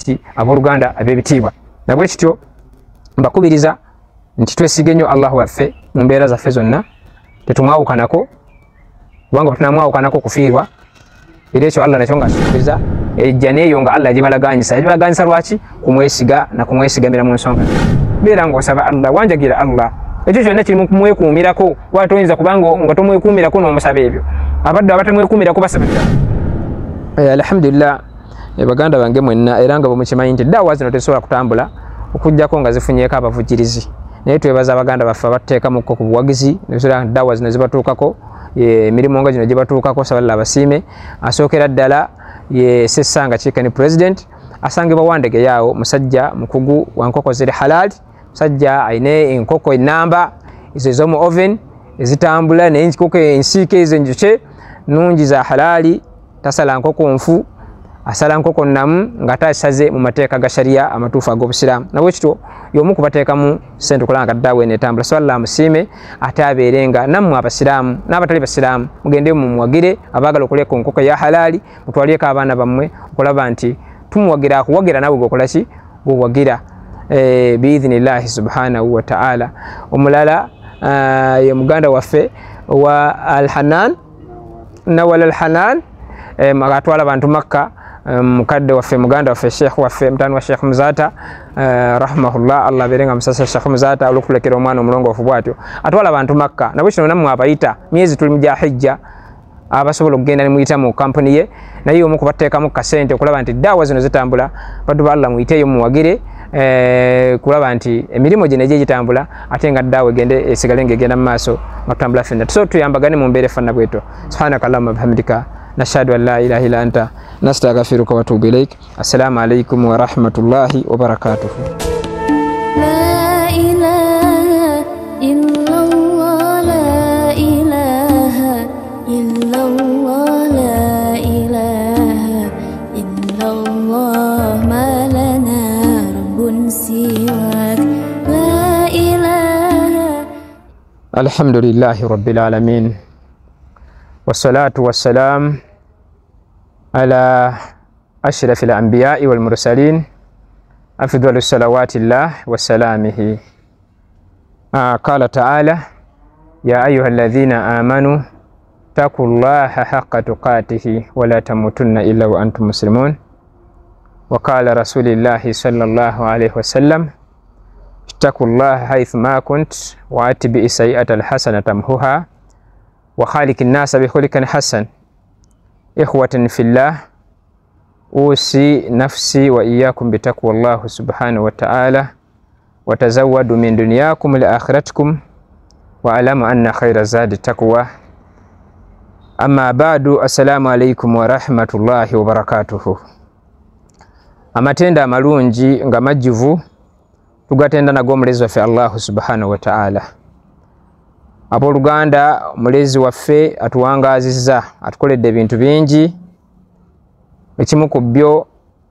Ki abooluganda ab'ebitiibwa, nabwe kityo mbakubiriza nti twesige nnyo Allah waffe mu mbeera zaffe zonna, tetumwawukanako, kubanga bwe tunamwawukanako kufiirwa. Era ekyo Allah nakyo nga akikubiriza ejja neeyo nga Allah gibalaganyisa. Yagibalaganyisa lwaki? Kumwesiga na kumwesigamira mu nsonga. Beera ng'osaba Allah, wanjagira Allah, ekyo kyonna kiri mu kumwekuumirako, kuba toyinza kubanga nga tomwekuumirako n'omusaba ebyo. Abadde abatamwekuumirako basaba. Alhamdulillah, baganda bange mwenna, era nga bwemukimanyi nti daawa zino tezisobola kutambula okuggyako nga zifunyeeko abavujjirizi, naye twebaza abaganda baffe abateekamukko ku buwagizi nebisobola nti daawa zino zibatuukako, emirimu nga gino gibatuukako. Saba Allah abasiime. Asookera ddala ye Sessanga Chicken President, asangibwa Wandegeyaawo, musajja mukugu wa nkoko ziri halali, musajja ayina enkoko enamba ezo ez'omu oven ezitambula, naye enkoko ensiike ezo enjoke nungi za halali. Tasala nkoko nfu, asala nkoko nnamu ng'ate asaze mu mateeka ga sharia amatuufu ag'obusiraamu. Nabwe kityo y'omu kubateekamu sente okulaba nga ddaawa eno etambula. So Allah amusiime, ate abeere nga nammwe abasiraamu n'abatali basiraamu mugende mumuwagire. Abaagala okuleka enkoko ya halaali, mutwalireko abaana bammwe okulaba nti tumuwagira. Akuwagira nawe gweokola ki? Gwewagira biidhinillahi subhanahu wataala. Omulala ye muganda waffe owa Alhanan, Nawal Alhanan, atwala abantu Makka, mukadde waffe, muganda waffe, sheekh waffe, mutani wa Sheekh Muzata rahimahullah. Allah abeere nga musasa Sheekh Muzata olwokutulekera omwana omulongoofu bwatyo. Atwala abantu Makka, nabwe kino nammwe abayita myezi tuli mu gya hijja, abasobola okugenda nemuyita mu kampuni ye, naye omu kubateekamu kasente okulaba nti daawa zino zitambula. Baddu ba Allah, muyiteeyo muwagire kulaba nti emirimu gino egye gitambula, ate nga daawa egende esigale ng'egenda mu maaso nga tutambula ffenna. So tuyambagane mu mbeera efaanana bwetyo. Subhanaka allahumma bihamdika, nashhadu an la ilaha illa anta, nastaghfiruka wa atubu ilaik. Assalamu alaikum wa rahmatullahi wa barakatuhu. لا إله إلا الله، لا إله إلا الله، لا إله إلا الله، ما لنا رب سواك، لا إله. الحمد لله رب العالمين، والصلاة والسلام على أشرف الأنبياء والمرسلين، أفضل الصلوات الله وسلامه. قال تعالى: يا أيها الذين آمنوا اتقوا الله حق تقاته ولا تموتن إلا وأنتم مسلمون. وقال رسول الله صلى الله عليه وسلم: اتقوا الله حيث ما كنت، وأتبع السيئة الحسنة تمحها، وخالق الناس بخلق حسن. إخوة في الله، أوصي نفسي وإياكم بتقوى الله سبحانه وتعالى، وتزودوا من دنياكم لآخرتكم، واعلموا أن خير الزاد التقوى. أما بعد، السلام عليكم ورحمة الله وبركاته. Amatendo amalungi nga majjuvu tugatenda nago omulezi waffe Allahu subhanahu wataala. Abooluganda, omulezi waffe atuwangaazizza, atukoledde ebintu bingi. Ekimu ku byo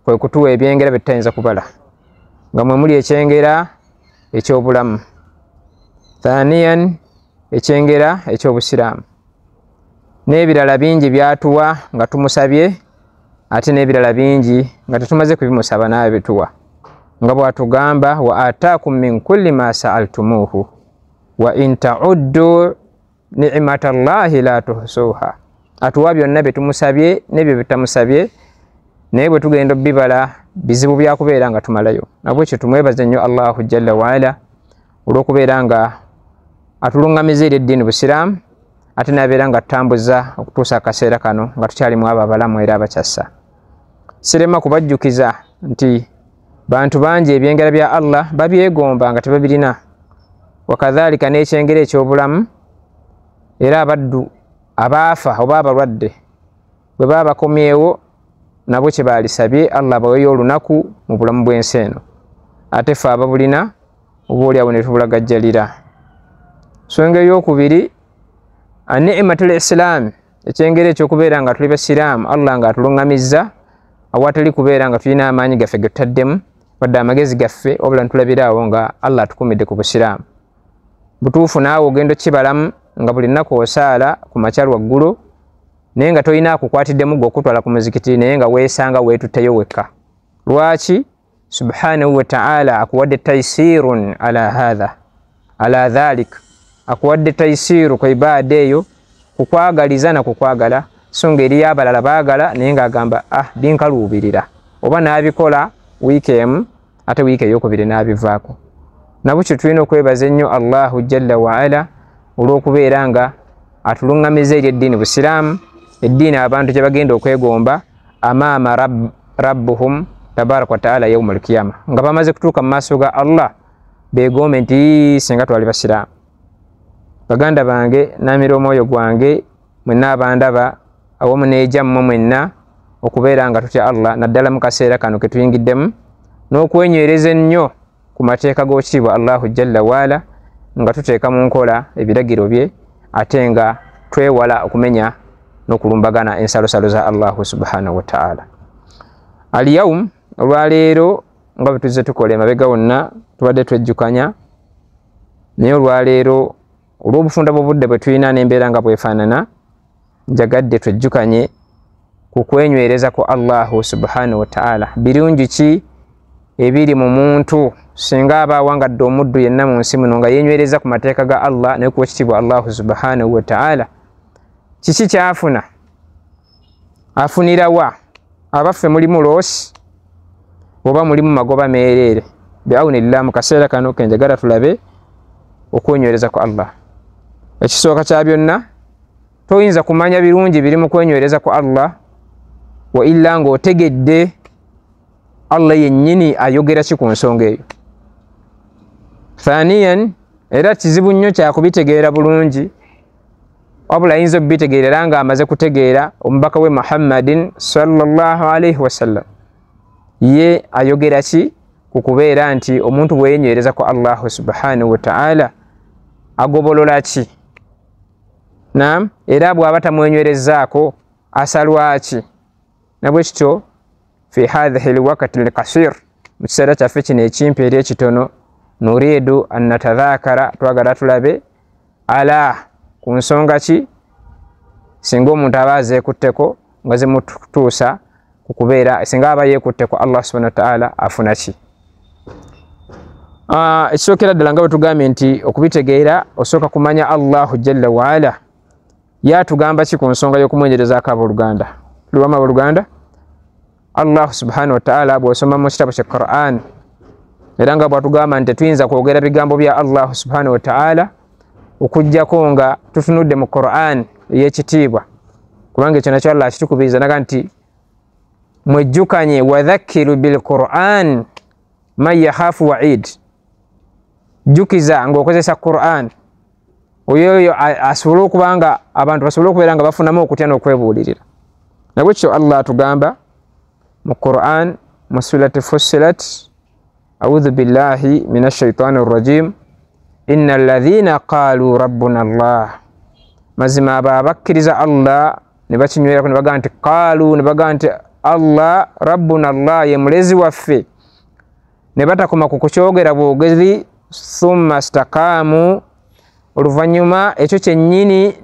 kwe kutuwa ebyengera bye tutayinza kubala, nga mwe muli ekyengera ekyobulamu, thaniyan ekyengera ekyobusiraamu, n'ebirala bingi byatuwa nga tumusabye, ate n'ebirala bingi nga tetumaze kubimusaba naye bituwa, nga bw'atugamba: wa ataakum min kulli ma saaltumuuhu wa in tauddu nicmata llahi la tuhsuha. Atuwa byonna bye tumusabye n'ebyo bye tutamusabye, naye bwe tugenda obbibala bizibu byakubeera nga tumalayo. Nabwekyo tumwebaze nnyo Allahu jalla waala olw'okubeera nga atuluŋŋamiza eri eddiini busiraamu, ate n'abeera nga tutambuza okutuusa akaseera kano nga tukyalimu abo abalamu era abakyassa. Sirema kubajjukiza nti bantu bangi ebyengera bya Allah babyegomba nga tebabirina, wakadhalika n'ekyengera ekyobulamu. Era abaddu abaafa oba abalwadde bwe baba bakomyewo, nabo kye baalisabye Allah baweyo olunaku mu bulamu bw'ensi eno, ate ffe ababulina oba oliawo ne tubulagajjalira. Nsonga eyokubiri, animatul islaami, ekyengera ekyokubeera nga tuli basiraamu, Allah nga atuluŋŋamizza awatali kubeera nga tulina amaanyi gaffe ge tutaddemu wadde amagezi gaffe, wabula ntulabiraawo nga Allah atukumidde ku busiraamu butuufu. Naawe ogenda okibalamu nga buli nnaku osaala ku makya lwaggulo, naye nga tolina akukwatiddemu gwe okutwala ku muzikiti, naye nga weesanga weetutteyo wekka. Lwaki? Subhanahu wa ta'ala akuwadde taisirun ala hadha ala dhalik, akuwadde taisiru ku ibaada eyo, kukwagaliza na kukwagala. So nga eriyo abalala baagala naye ng'agamba binkaluubirira, oba n'abikola wiiki emu ate wiiki eyokubiri n'abivaako. Nabukyo tulina okwebaza ennyo Allahu jalla waala olw'okubeera nga atuluŋŋamiza eri eddiini busiraamu, eddiini abantu gye bagenda okwegomba amaama rabbuhum tabaraka wa taala yaumul kiyama, nga bamaze kutuuka mu maaso ga Allah begombe nti singa twali basiraamu. Baganda bange, namira omwoyo gwange mwenna abandaba awamu n'ejammwe mwenna okubeera nga tutya Allah, naddala mu kaseera kano ke tuyingiddemu, n'okwenywereza ennyo ku mateeka g'okitiibwa Allahu jalla waala, nga tuteeka mu nkola ebiragiro bye, ate nga twewala okumenya n'okulumbagana ensalosalo za Allahu subhanahu wa ta'ala. Alyaum, olwaleero nga bwe tuzze tukola emabega wonna tubadde twejjukanya, naye olwaleero olw'obufunda bw'obudde bwe tulina n'embeera nga bwefaanana, njagadde twejjukanye ku kwenywereza ku Allahu subhanahu wa ta'ala. Birungi ki ebiri mu muntu singa aba awangadde omuddu yenna mu nsi muno nga yenywereza ku mateeka ga Allah naye kuwa ekitiibwa Allahu subhanahu wa ta'ala? Kiki kyafuna? Afunirawa? Abaffe mulimu loosi oba mulimu magoba meereere? Biaunillah, mu kaseera kano kenjagala tulabe okwenywereza ku Allah. Ekisooka kya byonna, toyinza kumanya birungi biri mu kwenywereza ku Allah wa illa ng'otegedde Allah yennyini ayogera ki ku nsonga eyo. Thaniyan, era kizibu nnyo kyakubitegeera bulungi, wabula ayinza okubitegeera era ng'amaze kutegeera omubaka we Muhammadin sallallahu alaihi wasallam ye ayogera ki ku kubeera nti omuntu bwe yenywereza ku Allahu subhanahu wa ta'ala agobolola ki? Naam, era bw'aba tamwenywerezaako asalwa ki? Nabwe kityo fi hadhihi alwaqti alqasir, mu kiseera kyaffe kino ekimpi eri ekitono, nuridu an natadhakara, twagala tulabe ala ku nsonga ki singa omuntu aba azeekutteko nga zimutuusa ku kubeera, singa aba yeekutteko Allah subhanahu wa ta'ala afuna ki? Ekisookera ddala nga bwe tugambye nti okubitegeera osooka kumanya Allahu jalla waala yatugamba ki ku nsonga y'okumwenywerezaako abooluganda. Tuli abooluganda, Allah subhanahu wa ta'ala bw'osoma mu kitabo kya Quran, era nga bw'atugamba nti tetuyinza kwogera bigambo bya Allah subhanahu wa ta'ala okuggyako nga tutunudde mu Quran ey'ekitiibwa, kubanga ekyo nakyo Allah akitukubiriza naga nti mwejjukanye, wadhakiru bil Quran man yakhafu wa'id, jjukiza ng'okozesa Quran oyo asobole okuba nga abantu basobole okubeera nga bafunamu okutya n'okwebuulirira. Nabwe kityo Allah atugamba mu Quran mu surati Fussilat, audhu billahi minash shaitani rrajim, inna alladhina qalu rabbuna Allah, mazima abo abakkiriza Allah ne bakinywerako ne bagamba nti qalu, ne bagamba nti Allah rabbuna Allah ye mulezi waffe, ne batakoma ku kukyogera bwogezi, thumma stakamu, oluvannyuma ekyo kyennyini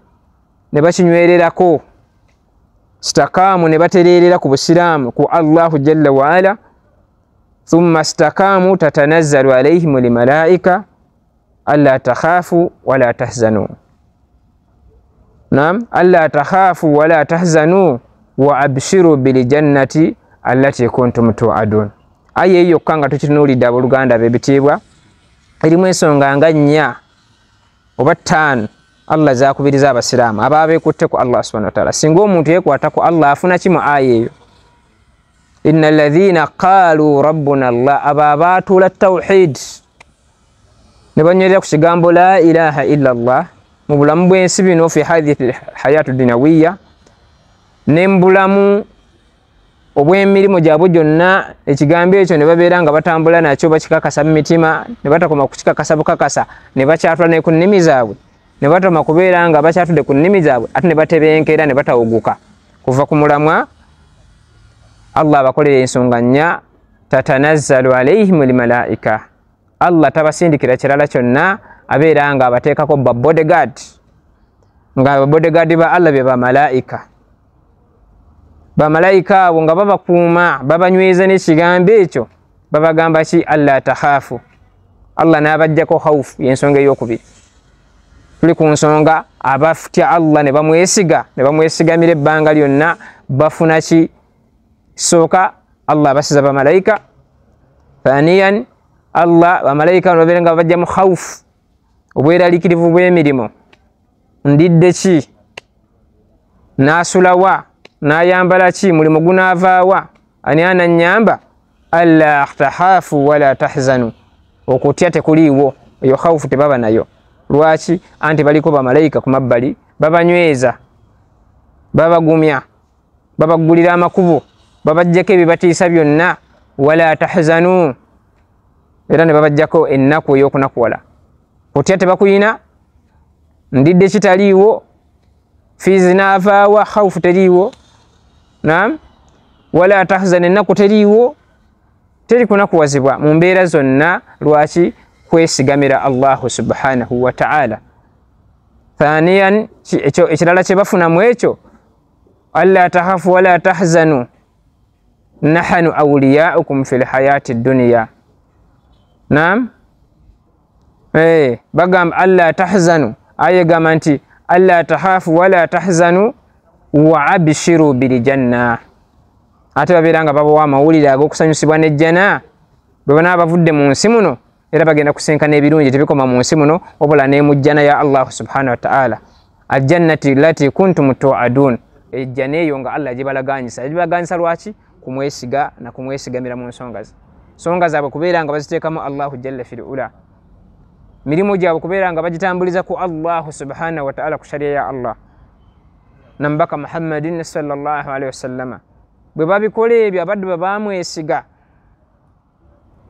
ne bakinywererako, stakamu ne batereerera ku busiraamu ku Allahu jalla waala, thumma stakamu tatanazzalu alaihim lmalaika alla takhafu wala tahzanu, naam, alla takhafu wala tahzanu wa abshiru biljannati allati kuntum tuadun. Aya eyo yokka nga tukitunuulidde abooluganda ab'ebitiibwa erimu ensonga nga nnya oba ttaano Allah zakubiriza abasiraamu aba beekutte ku Allah subhanahu wa ta'ala. Singa omuntu yeekwata ku Allah afuna ki mu aya eyo? Inna alladhina qalu rabbuna Allah, abo abaatuula tawhid ne banywerera ku kigambo la ilaha illa Allah mu bulamu bw'ensi bino, fi hadhihi hayatu dunawiya, ne mu bulamu obw'emirimu gyabwe gyonna, ekigambo ekyo ne babeera nga batambula nakyo, bakikakasa mu mitima, ne batakoma kukikakasa bukakasa, ne bakyatula ne ku nnimi zaabwe, ne batoma kubeera nga bakyatudde ku nnimi zaabwe, ate ne batebenkera ne batawuguka kuva ku mulamwa. Allah abakolera ensonga nnya, tatanazzalu alaihim lmalaika, Allah tabasindikira kirala kyonna, abeera nga abateekako ba bodyguard, nga ba bodyguard ba Allah be bamalaika. Bamalayika abo nga babakuuma, babanyweza n'ekigambo ekyo, babagamba ki? Alla takhafu. Allah n'abajjako khawfu, y'ensonga ey'okubiri. Tuli ku nsonga abatya Allah ne bamwesiga, ne bamwesigamira ebbanga lyonna, bafuna ki? Sooka Allah abasiza bamalayika. Thaniyan, Allah bamalayika babeera nga babajja mu khawfu, obweraliikirivu bw'emirimu. Ndidde ki? Naasulawa? Naayambala ki? Mulimu gunaavaawa? Ani anannyamba? Alla takhafu wala tahzanu, okutya tekuliiwo, eyo khawfu tebaba nayo. Lwaki? Anti baliko bamalayika ku mabbali, babanyweza, babagumya, babaggulira amakubo, babajjako ebibatiisa byonna. Wala tahzanu, era ne babajjako ennaku ey'okunakuwala. Kutya tebakuyina, ndidde kitaliiwo, fiizi naavaawa, khawfu teriiwo. Naam, wala tahzan, ennaku teriiwo, teri kunakuwazibwa mu mbeera zonna. Lwaki? Kwesigamira Allahu subhanahu wa ta'ala. Thaniyan, ekirala kye bafunamu ekyo, alla takhafu wala tahzanu nahanu awliyaukum fil hayati dunya. Naam, bagamba alla tahzanu, aya egamba nti alla takhafu wala tahzanu wa abshiru bil janna. Ate babeera nga babawa amawulire ag'okusanyusibwa n'ejjana. Bwe banaaba bavudde mu nsi muno, era bagenda kusinkana ebirungi, tebikoma mu nsi muno, wabula ne mu jjana ya Allahu subhanahu wa ta'ala. Aljannati lati kuntum tu'adun, ejjana eyo nga Allah gibalaganyisa. Yagibalaganyisa lwaki? Kumwesiga na kumwesigamira mu nsonga ze. Nsonga zaabwe kubeera nga baziteekamu Allahu jalla fil ula, mirimu gyabwe kubeera nga bagitambuliza ku Allahu subhanahu wa ta'ala, ku sharia ya Allah na Mbaka Muhammadin sallallahu alaihi wasallama. Bwe babikola ebyo, abaddu bwe bamwesiga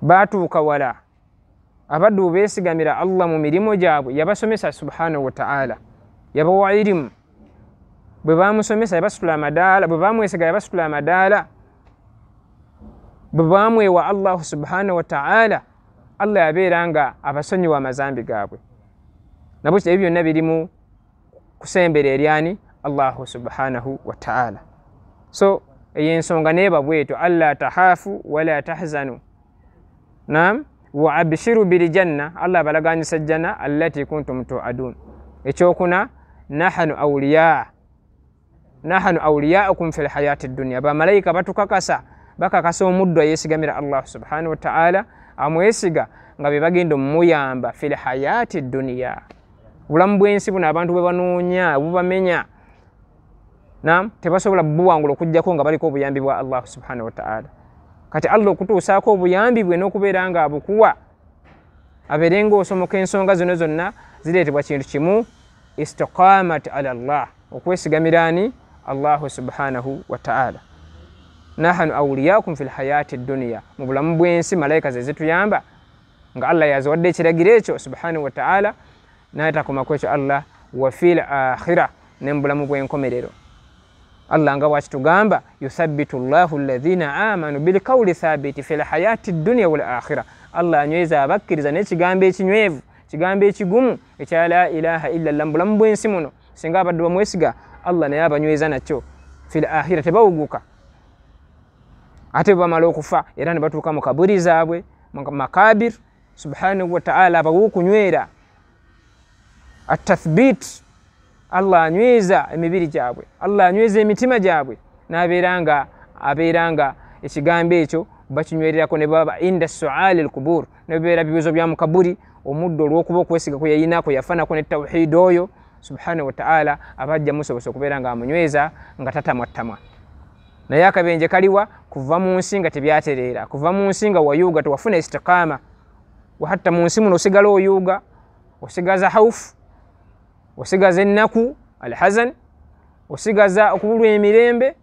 batuuka wala. Abaddu bwe beesigamira Allah mu mirimu gyabwe, yabasomesa subhanahu wa ta'ala, yabawa irimu. Bwe bamusomesa yabasitula amadaala, bwe bamwesiga yabasitula amadaala, bwe bamwewa Allahu subhanahu wa ta'ala, Allah yabeera nga abasonyiwa amazambi gaabwe. Nabwe ebyo byonna birimu kusembera eryani? Allahu subhanahu wa ta'ala. So eyo ensonga neeba bwetyo, alla tahafu wala tahzanu. Naam, wa abshiru bil janna, Allah abalaganyisa ejjana allati kuntum tu'adun. Ekyokuna, nahanu awliya, nahanu awliyaukum fil hayati dunya. Bamalayika batukakasa, bakakasa omuddu ayeesigamira Allah subhanahu wa ta'ala, amwesiga nga be bagenda omuyamba fil hayati dunya. Obulamu bw'ensi buno abantu bwe banoonya, bubamenya. Naam, tebasobola buwangula okuggyako nga baliko obuyambi bwa Allah subhanahu wa ta'ala. Kati Allah okutuusaako obuyambi bwe n'okubeera nga abukuwa, abeere ng'osomoka ensonga zino zonna zireetebwa kintu kimu, istiqamat ala Allah, okwesigamirani Allahu subhanahu wa ta'ala. Nahanu awliyakum fil hayati dunya, mu bulamu bw'ensi malayika ze zituyamba nga Allah yaziwadde ekiragiro ekyo subhanahu wa ta'ala. Naye takomako ekyo, Allah wa fil akhira, ne mu bulamu bw'enkomerero. Allah nga bwakitugamba, yuthabbitu llahu alladhina amanu bilqawli thabiti fil hayati dunya wal akhira. Allah anyweza abakkiriza n'ekigambo ekinywevu, kigambo ekigumu ekya la ilaha illa Allah mu bulamu bw'ensi muno. Singa abaddu bamwesiga Allah naye abanyweza nakyo fil akhira, tebawuguka. Ate bwe bamala okufa era ne batuuka mu kaburi zaabwe, mu makabir, subhanahu wa ta'ala abawa okunywera atathbit. Allah anyweza emibiri gyabwe, Allah anyweza emitima gyabwe, n'abeera nga abeera nga ekigambo ekyo bakinywererako ne baba inda suali al-kubur, ne bibeera bibuuzo bya mu kaburi. Omuddu olw'okuba okwesiga kwe yayinako yafanako ne tawhid oyo subhanahu wa ta'ala, abajja musobose okubeera nga amunyweza nga tatamwattamwa. Naye akabenje kaliwa kuva mu nsi nga tebyatereera, kuva mu nsi nga wayuuga tewafuna istiqaama. Wahatta mu nsi muno osigala oyuuga, osigaza haufu, osigaza ennaku alhazan, osigaza okubulwa emirembe,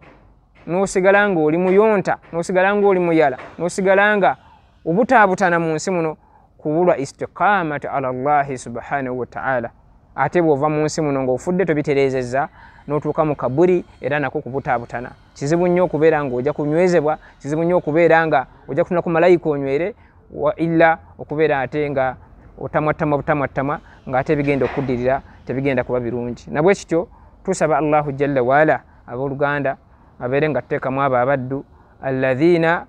n'osigala ng'oli muyonta, n'osigala ng'oli muyala, n'osigala nga obutaabutana mu nsi muno kubulwa istiqamatu ala Allahi subhanahu wa ta'ala. Ate bw'ova mu nsi muno ng'ofudde tobitereezezza, n'otuuka mu kaburi era nako kubutaabutana. Kizibu nnyo okubeera ng'ojja kunywezebwa, kizibu nnyo okubeera nga ojja kutuna ku malayika onywere, wa illa okubeera ate nga otamwattamwa butamwattamwa, ng'ate ebigenda okuddirira tebigenda kuba birungi. Nabwe kityo tusaba Allahu jalla waala abooluganda Abeere nga tuteekamu abo abaddu alladhina,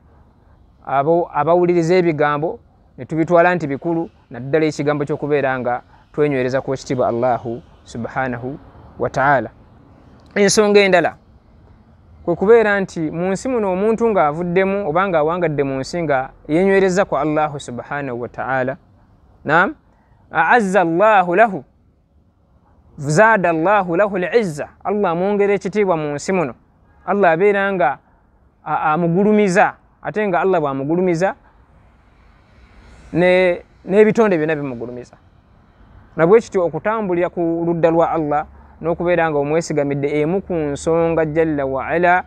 abo abawuliriza ebigambo ne tubitwala nti bikulu, naddala ekigambo ky'okubeera nga twenywereza ku ekitiibwa Allahu subhanahu wa ta'ala. Ensonga endala kwe kubeera nti mu nsi muno omuntu ng'avuddemu oba ng'awangadde mu nsi nga yenywereza ku Allahu subhanahu wa ta'ala, naam, a'azza Allahu lahu, zaada Allahu lahu al-izza, Allah amwongera ekitiibwa mu nsi muno. Allah abeera nga amugulumiza, ate nga Allah bw'amugulumiza n'ebitonde byonna bimugulumiza. Nabwe kityo okutambulira ku ludda lwa Allah n'okubeera nga omwesigamidde emu ku nsonga jalla wa ala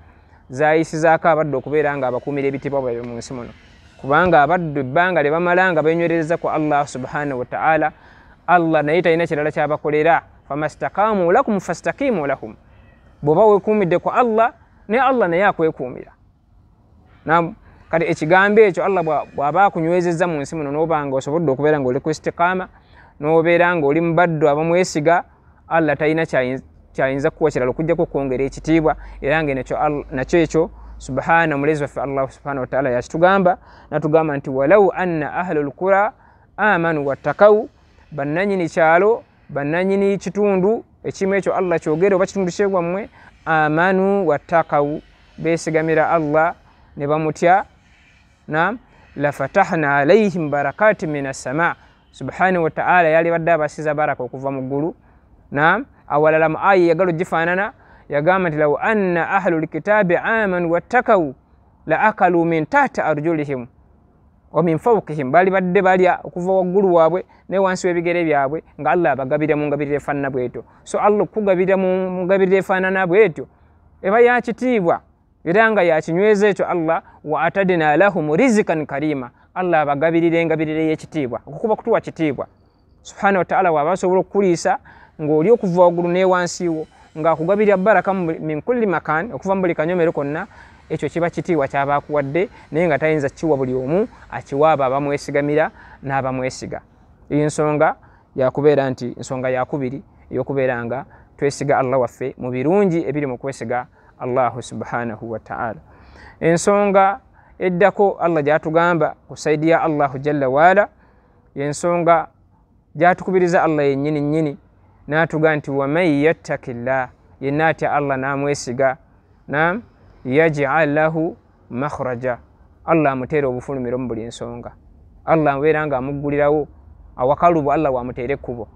zayisizaako abaddu okubeera nga abakuumira ebitiibwa byabwe mu nsi muno, kubanga abaddu ebbanga lye bamala nga benywerereza ku Allah subhanahu wa ta'ala, Allah naye talina kirala kyabakolera. Famastakamu lakum fastakimu lahum, bw'oba weekuumidde ku Allah ne Allah naye akwekuumira. Kati ekigambo ekyo Allah bw'aba akunywezezza mu nsi muno n'oba nga osobodde okubeera ng'oli ku istiqaama, n'obeera ng'oli mu baddu abamwesiga, Allah talina kyayinza kukuwa kirala okuggyako okwongera ekitiibwa. Era nga nakyo ekyo subhana omulezi waffe Allah subhanahu wa ta'ala yakitugamba, natugamba nti walau anna ahlul qura amanu wattakaw, bannanyini kyalo, bannanyini kitundu ekimu ekyo Allah kyogere oba kitundu kyewammwe, amanu wattakaw, beesigamira Allah ne bamutya, naam, lafatahna alaihim barakati minas sama, subhanahu wa ta'ala yalibadde abasiza baraka okuva mu ggulu. Naam, awalala mu aya yagalo gifaanana yagamba nti law anna ahlul kitabi amanu wattakaw la akalu min tahti arjulihim wa min fawqihim, bali badde balya okuva waggulu waabwe ne wansi w'ebigere byabwe, nga Allah abagabira mu ngabirira efaanana bwetyo. So Allah okukugabirira mu ngabirira efaanana bwetyo eba ya kitiibwa era nga yakinyweza ekyo Allah. Wa atadna lahum rizikan karima, Allah abagabirira engabirira y'ekitiibwa, okukuba kutuwa kitiibwa. Subhanahu wa ta'ala waba asobola okukuliisa ng'oli okuva waggulu ne wansi wo, ng'akugabirira baraka min kulli makan, okuva mu buli kanyomero konna, ekyo kiba kitiibwa kyaba akuwadde, naye nga tayinza kiwa buli omu, akiwa abo abamwesigamira n'abamwesiga. Eyo ensonga yakubeera nti nsonga yakubiri ey'okubeera nga twesiga Allah waffe mu birungi ebiri mu kwesiga Allahu subhanahu wa ta'ala. Ensonga eddako Allah gy'atugamba ku saidi ya Allahu jalla waala, yensonga gy'atukubiriza Allah yennyini nnyini n'atuga nti waman yattakillah, yenna atya Allah n'amwesiga, naam, yaj'al lahu makhraja, Allah amuteera obufulumiro mu buli nsonga. Allah abeera nga amuggulirawo awakalubo, Allah wamuteera ekkubo.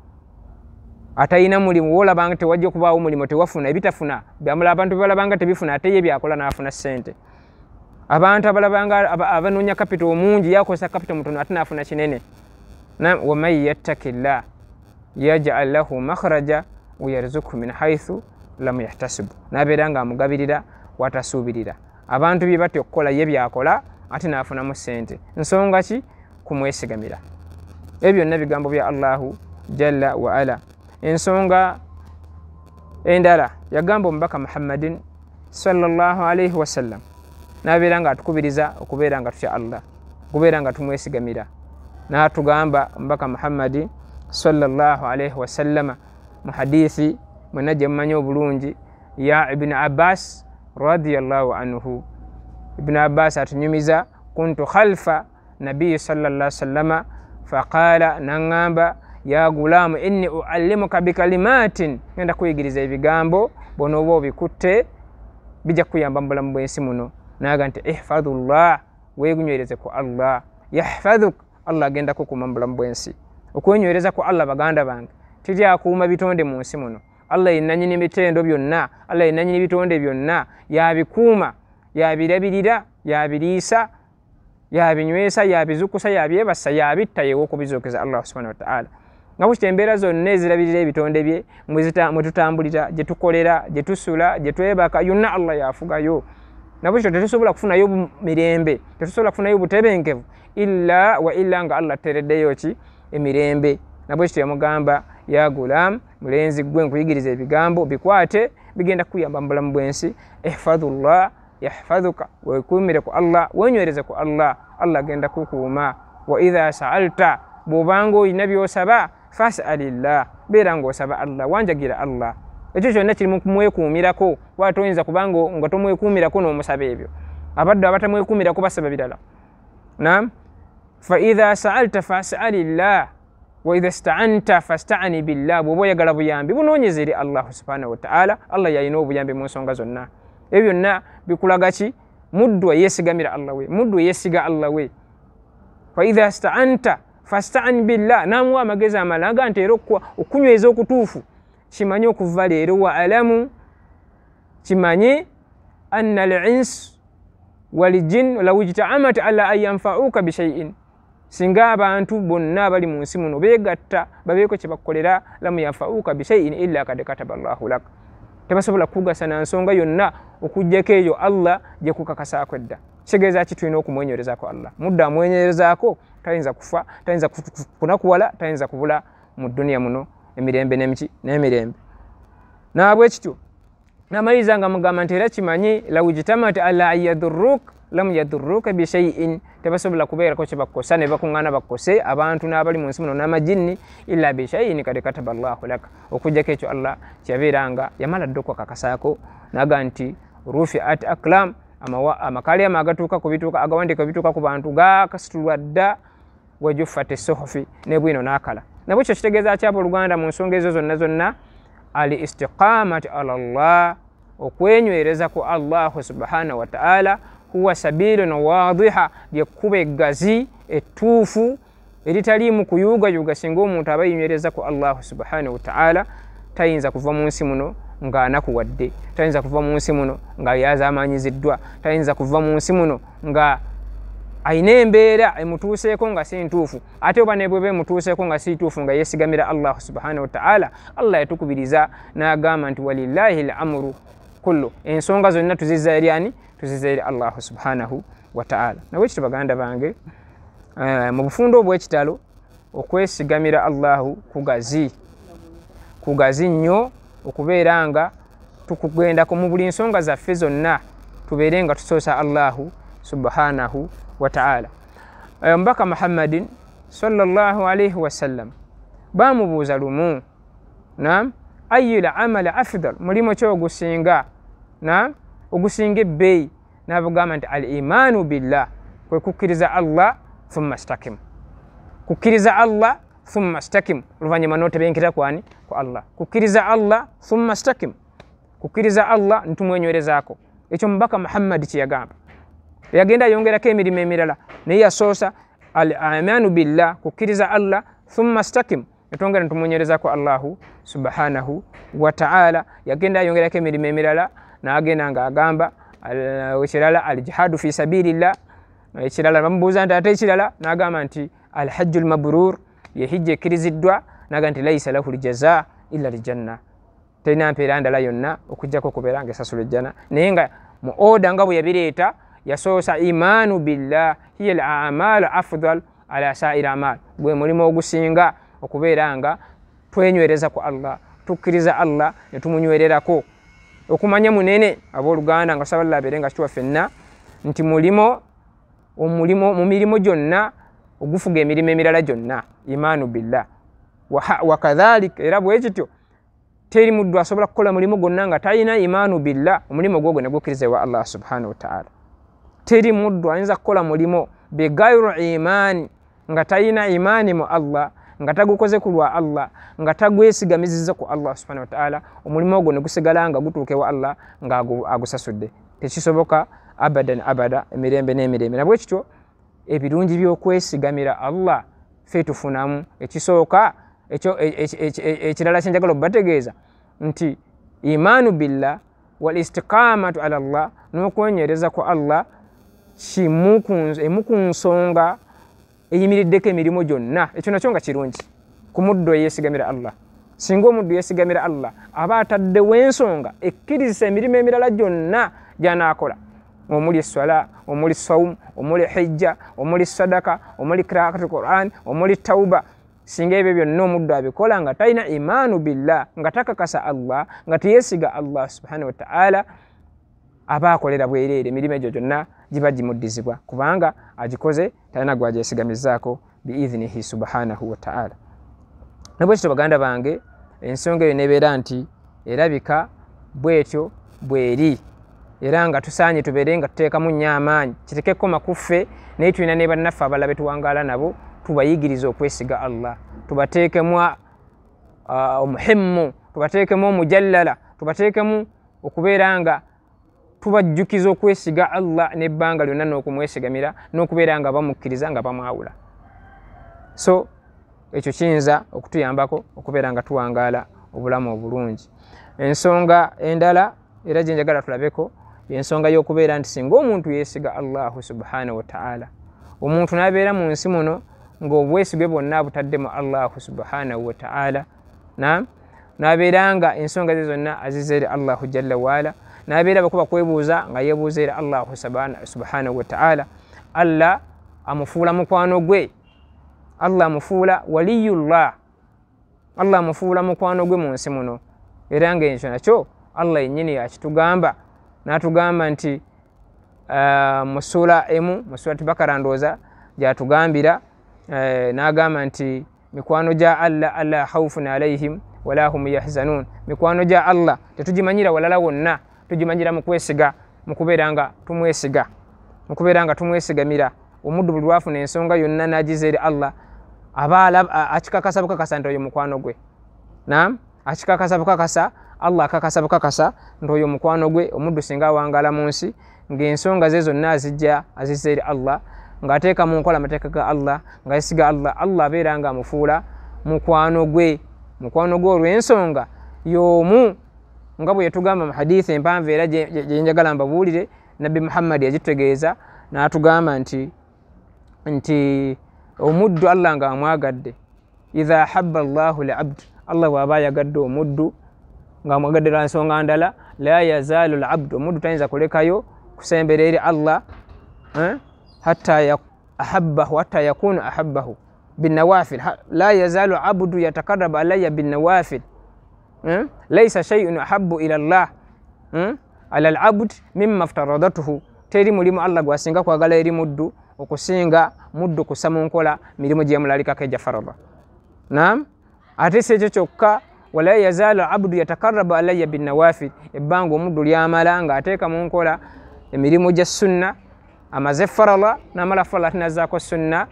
Atayina mulimu wolabanga tewajja okubaawo mulimu, tewafuna ebitafuna byamula, abantu balabanga tebifuna, ate ye byakola n'afuna ssente. Abantu abalabanga abanoonya kapito omungi, yakozesa kapito mutono ate n'afuna kinene. Waman yattakillah yaj'al lahu makhraja wa yarzuqhu min haythu lam yahtasibu, n'abeera nga amugabirira watasuubirira. Abantu bye batya okukola ye byakola ate n'afunamu ssente. Nsonga ki? Kumwesigamira. Ebyo byonna bigambo bya Allahu jalla wa ala. Ensonga endala yagamba omubaka Muhammadin sallallahu alaihi wasallam, n'abeera nga atukubiriza okubeera nga tutya Allah, okubeera nga tumwesigamira. N'atugamba omubaka Muhammadi sallallahu alaihi wasallama mu hadithi mwenna gye mumanyi obulungi ya Ibn Abbas radiyallahu anhu. Ibn Abbas atunyumiza, kuntu khalfa nabiyi sallallahu alaihi wasallama faqala, naŋŋamba ya gulamu inni uallimuka bikalimatin, ngenda kuyigiriza ebigambo bw'onooba obikutte bijja kukuyamba mu bulamu bw'ensi muno. Naga nti ihfadhullah, weegunywereze ku Allah, yahfadhuk, Allah agenda kukuuma mu bulamu bw'ensi. Okwenywereza ku Allah baganda bange, teri akuuma bitonde mu nsi muno. Allah yenannyini mitendo byonna, Allah yenannyini bitonde byonna, yabikuuma, yabirabirira, yabiriisa, yabinywesa, yabizukusa, yabyebasa, yabitta, yewokubizuukiza Allah subhanahu wa ta'ala. Nga bwekityo embeera zonna ezirabirira ebitonde bye mwe tutambulira, gye tukolera, gye tusula, gye twebaka, yonna Allah yafugayo. Nabwekityo tetusobola kufunayo mirembe, tetusobola kufunayo butebenkevu illa wa illa nga Allah ateereddeyo ki emirembe. Nabwekityo yamugamba ya gulam, mulenzi gwe nkuyigiriza ebigambo bikwate, bigenda kukuyamba mu bulamu bw'ensi. Ihfadhullah yahfadhuka, weekuumire ku Allah, wenywereze ku Allah, Allah agenda kukuuma. Wa idha sa'alta, bw'obanga olina by'osaba, fas'alillah, beera ng'osaba Allah, wanjagira Allah. Ekyo kyonna kiri mu kumwekuumirako, kuba toyinza kubanga nga tomwekuumirako n'omusaba ebyo. Abaddu abatamwekuumirako basaba birala. Naam, fa idha sa'alta fas'alillah wa idha ista'anta fasta'ani billah. Bw'oba oyagala buyambi bunoonyeze eri Allah subhanahu wa ta'ala. Allah yalina obuyambi mu nsonga zonna. Ebyo byonna bikulaga ki? Muddu yeesigamira Allah we, muddu yeesiga Allah we. Fa idha ista'anta fasta'an billah, n'amuwa amagezi amalaga nti era okunyweza okutuufu kimanye okuva leero wa alamu, kimanye anna al-ins wal-jinn law ijta'amat ala an yanfa'uka bi shay'in, singa abantu bonna abali mu nsi muno beegatta babeeko kye bakukolera, lam yanfa'uka bi shay'in illa kad kataba Allahu lak, tebasobola kukugasa na nsonga yonna okuggyako eyo Allah gye kukakasaako edda. Kitegeeza ki? Tulina okumwenywerezaako Allah. Muddu amwenywerezaako tayinza kufa, tayinza kunakuwala, tayinza kubula mu dduniya muno emirembe n'emiki n'emirembe. Naabwekityo n'amaliriza nga mugamba nti era kimanyi law ijtamat ala an yadurruk lam yadurruka bi shay'in, tebasobola kubeerako kye bakukosa ne bakuŋŋaana bakukose abantu n'abali mu nsi muno n'amajinni, illa bi shay'in kad kataba Allahu lak, okuggyako ekyo Allah kyeyabeeranga yamala dda okwakakasaako. N'agamba nti rufiat aklam, amakali agatuuka ku bituuka agawandiika bituuka ku bantu gakasitulwa dda, wajuffat essuhufi, ne bwino n'akala. Nabwekyo kitegeeza ki abooluganda mu nsonga ezo zonna zonna? Al istiqamati ala Allah, okwenywereza ku Allahu subhanahu wa ta'ala, huwa sabilun wadiha, lyekkubo eggazi ettuufu eritaliimu kuyuugayuuga. Singa omuntu aba yenywereza ku Allahu subhanahu wa ta'ala tayinza kuva mu nsi muno ng'anakuwadde, tayinza kuva mu nsi muno nga yazaamanyiziddwa, tayinza kuva mu nsi muno nga ayina embeera emutuuseeko nga si ntuufu. Ate oba ne bweba emutuuseeko nga si ntuufu nga yeesigamira Allah subhanahu wa ta'ala, Allah yatukubiriza n'agamba nti walillahi al-amru kullu, ensonga zonna tuzizza eri ani? Tuzizza eri Allah subhanahu wa ta'ala. Nabwekityo baganda bange, mu bufundo obw'ekitalo okwesigamira Allahu kugazi, kugazi nnyo okubeera nga tukugendako mu buli nsonga zaffe zonna, tubeere nga tusoosa Allahu subhanahu wa ta'ala. Omubaka Muhammadin sallallahu alayhi wasallam bamubuuza lumu, naam, ayyul amali afdal, mulimu ki ogusinga, naam, ogusinga ebbeeyi? N'abagamba nti al imaanu billah, kwe kukkiriza Allah, thumma stakim, kukkiriza Allah thumma stakim, oluvannyuma n'otebenkera kwani? Ku Allah. Kukkiriza Allah thumma stakim, kukkiriza Allah ntumwenywerezaako. Ekyo Omubaka Muhammadi kye yagamba. Yagenda ayongerako emirimu emirala, naye yasoosa al imaanu billah, kukkiriza Allah thumma stakim, etwongera ntumwenywerezaako Allahu subhanahu wa ta'ala. Yagenda ayongerako emirimu emirala, n'agenda ng'agamba ekirala al jihadu fi sabilillah, ekirala bamubuuza nti ate ekirala, n'agamba nti al hajju al mabrur, ye hijja ekkiriziddwa, n'agamba nti laisa lahu ljaza illa ljanna, terina mpeera ndala yonna okuggyako okubeera nga esasula ejjana. Naye nga mu oda nga bwe yabireeta yasoosa imaanu billah, hiya al amalu afdal ala sairi amal, gwe mulimu ogusinga okubeera nga twenywereza ku Allah, tukkiriza Allah ne tumunywererako. Okumanya munene abooluganda nga tusaba Allah abeere nga kituwa ffenna nti mulimo omulimo mu mirimu gyonna ogufuga emirimu emirala gyonna imaanu billah. Wakadhalika era bwe kityo teri muddu asobola kukola mulimu gwonna nga talina imaanu billah, omulimu gwogwo ne gukkiriza ewa Allah subhanahu wa ta'ala. Teri muddu ayinza kukola mulimu bigairu imaani nga talina imaani mu Allah, nga tagukoze ku lwa Allah, nga tagwesigamizizza ku Allah subhanahu wa ta'ala, omulimu ogwo ne gusigala nga gutuuka ewa Allah nga agusasudde. Tekisoboka abadan abada, emirembe n'emirembe. Nabwe kityo ebirungi by'okwesigamira Allah ffe tufunamu. Ekisooka ekirala kye njagala okubategeeza nti imaanu billah wal istiqamatu ala Allah, n'okwenywereza ku Allah emu ku nsonga eyimiriddeko emirimu gyonna. Ekyo nakyo nga kirungi ku muddu eyeesigamira Allah. Singa omuddu yeesigamira Allah aba ataddewo ensonga ekkirizisa emirimu emirala gyonna gy'anaakola, omuli esswala, omuli sawumu, omuli hijja, omuli sadaka, omuli qira'atul Qur'an, omuli tauba. Singa ebyo byonna omuddu abikola nga talina imaanu billah, nga takakasa Allah, nga teyeesiga Allah subhanahu wa ta'ala, aba akolera bwereere, emirimu egyo gyonna giba gimuddizibwa kubanga agikoze talina gwagyesigamizaako biidhinihi subhanahu wa ta'ala. Nabwekityo baganda bange, ensonga eyo nebeera nti Erabika bwetyo bweri, era nga tusaanye tubeere nga tuteekamu nnyo amaanyi, kitekeko makuffe, naye tulina ne bannaffe abalala be tuwangaala nabo, tubayigirize okwesiga Allah, tubateekemu omuhimmu, tubateekemu omujallala, tubateekemu okubeera nga tubajjukiza okwesiga Allah n'ebbanga lyonna n'okumwesigamira n'okubeera nga bamukkiriza nga bamwawula. So ekyo kiyinza okutuyambako okubeera nga tuwangaala obulamu obulungi. Ensonga endala era gye njagala tulabeko ensonga y'okubeera nti singa omuntu yeesiga Allahu subhanahu wa ta'ala, omuntu n'abeera mu nsi muno ng'obwesigwe bwonna abutadde mu Allahu subhanahu wa ta'ala, n'abeera nga ensonga ze zonna aziza eri Allahu jalla waala, n'abeera bakuba kwebuuza nga yeebuuza eri Allahu subhanahu wa ta'ala, Allah amufuula mukwano gwe, Allah amufuula waliyullah, Allah amufuula mukwano gwe mu nsi muno. Era ng'ekyo nakyo Allah yennyini yakitugamba, n'atugamba nti mu ssuula emu, mu Surati Bakara ndowooza gy'atugambira, n'agamba nti mikwano gya Allah, alla khawfun alayhim wala hum yahzanun. Mikwano gya Allah tetugimanyira walala wonna, tugimanyira mu kwesiga, mu kubeera nga tumwesiga, mu kubeera nga tumwesigamira. Omuddu buli lw'afuna ensonga yonna n'agiza eri Allah, aba akikakasa bukakasa nti oyo mukwano gwe. Naam, akikakasa bukakasa, Allah akakasa bukakasa nti oyo mukwano gwe. Omuddu singa awangaala mu nsi ng'ensonga ze zonna azijja azizza eri Allah, ng'ateeka mu nkola amateeka ga Allah, ng'ayesiga Allah, Allah abeera nga amufuula mukwano gwe, mukwano gwe olw'ensonga y'omu, nga bwe yatugamba mu hadithi empanvu era gye njagala mbabuulire, Nabbi Muhammad yagitutegeeza n'atugamba nti omuddu Allah ng'amwagadde, idha habba Allahu al-abd, Allah bw'aba ayagadde omuddu ng'amwagadde lwa nsonga ndala, la yazaalu al-abd, omuddu tayinza kulekayo kusembera eri Allah hatta ahabbahu, hatta yakunu ahabbahu binawafil, la yazalu abdu yatakarrabu alayya binawafil, laysa shay'un ahabbu ila Allah ala al-abd mimma aftaradatuhu. Teri mulimu Allah gwasinga kwagala eri muddu okusinga muddu kussa mu nkola mirimu gye yamulalikako egya farada. Naam, ate si ekyo kyokka, wala yazalu abdu yatakarrabu alayya binawafil, ebbanga omuddu lyamala ng'ateeka mu nkola emirimu gya sunna, amaze farala n'amala farala ate n'azzaako sunna,